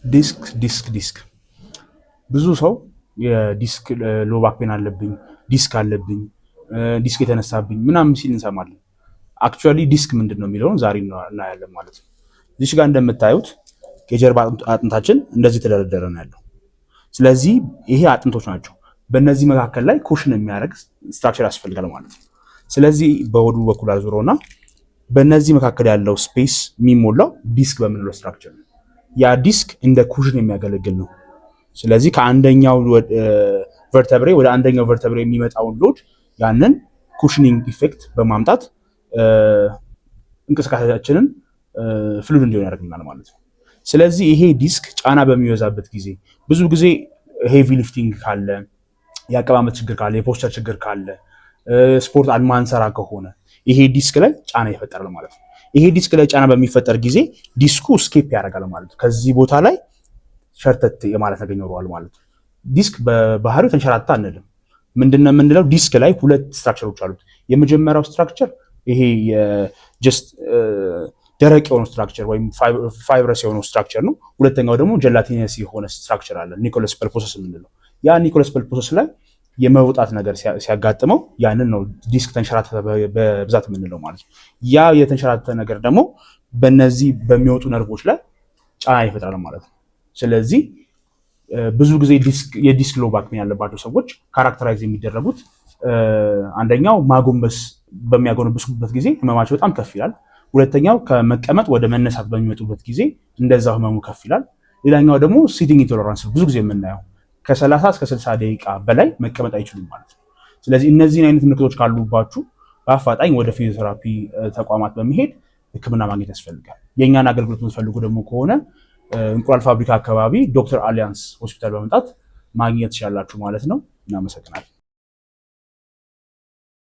ዲስክ ዲስክ ዲስክ። ብዙ ሰው የ disc low back pain አለብኝ፣ ዲስክ አለብኝ፣ ዲስክ የተነሳብኝ ምናምን ሲል እንሰማለን። Actually ዲስክ ምንድን ነው የሚለውን ዛሬ እናያለን ማለት ነው። እዚህ ጋር እንደምታዩት የጀርባ አጥንታችን እንደዚህ ተደረደረ ነው ያለው። ስለዚህ ይሄ አጥንቶች ናቸው። በእነዚህ መካከል ላይ cushion የሚያደርግ structure ያስፈልጋል ማለት ነው። ስለዚህ በሆዱ በኩል አዙሮና በእነዚህ መካከል ያለው space የሚሞላው ዲስክ በምንለው structure ነው። ያ ዲስክ እንደ cushion የሚያገለግል ነው። ስለዚህ ከአንደኛው vertebrae ወደ አንደኛው vertebrae የሚመጣውን load ያንን cushioning effect በማምጣት እንቅስቃሴያችንን fluid እንዲሆን ያደርግልናል ማለት ነው። ስለዚህ ይሄ ዲስክ ጫና በሚበዛበት ጊዜ፣ ብዙ ጊዜ heavy lifting ካለ፣ የአቀማመጥ ችግር ካለ፣ የ posture ችግር ካለ፣ ስፖርት ማንሰራ ከሆነ ይሄ ዲስክ ላይ ጫና ይፈጠራል ማለት ነው። ይሄ ዲስክ ላይ ጫና በሚፈጠር ጊዜ ዲስኩ escape ያደርጋል ማለት ነው። ከዚህ ቦታ ላይ ሸርተት የማለት ነገር ይኖረዋል ማለት ነው። ዲስክ በባህሪው ተንሸራታ አንልም። ምንድነው የምንለው? ዲስክ ላይ ሁለት structure ኦች አሉት። የመጀመሪያው structure ይሄ just ደረቅ የሆነው structure ወይም fibrous የሆነው structure ነው። ሁለተኛው ደግሞ gelatinous የሆነ structure አለ፣ nucleus pulposus የምንለው። ያ nucleus pulposus ላይ የመውጣት ነገር ሲያጋጥመው ያንን ነው ዲስክ ተንሸራተተ በብዛት የምንለው ማለት ነው። ያ የተንሸራተተ ነገር ደግሞ በእነዚህ በሚወጡ ነርቮች ላይ ጫና ይፈጥራል ማለት ነው። ስለዚህ ብዙ ጊዜ የዲስክ low back pain ያለባቸው ሰዎች characterize የሚደረጉት አንደኛው ማጎንበስ፣ በሚያጎነብሱበት ጊዜ ህመማቸው በጣም ከፍ ይላል። ሁለተኛው ከመቀመጥ ወደ መነሳት በሚመጡበት ጊዜ እንደዛው ህመሙ ከፍ ይላል። ሌላኛው ደግሞ sitting intolerance፣ ብዙ ጊዜ የምናየው ከ30 እስከ 60 ደቂቃ በላይ መቀመጥ አይችሉም ማለት ነው። ስለዚህ እነዚህን አይነት ምልክቶች ካሉባችሁ በአፋጣኝ ወደ ፊዚዮቴራፒ ተቋማት በመሄድ ሕክምና ማግኘት ያስፈልጋል። የእኛን አገልግሎት የምትፈልጉ ደግሞ ከሆነ እንቁላል ፋብሪካ አካባቢ ዶክተር አሊያንስ ሆስፒታል በመምጣት ማግኘት ትችላላችሁ ማለት ነው። እናመሰግናለን።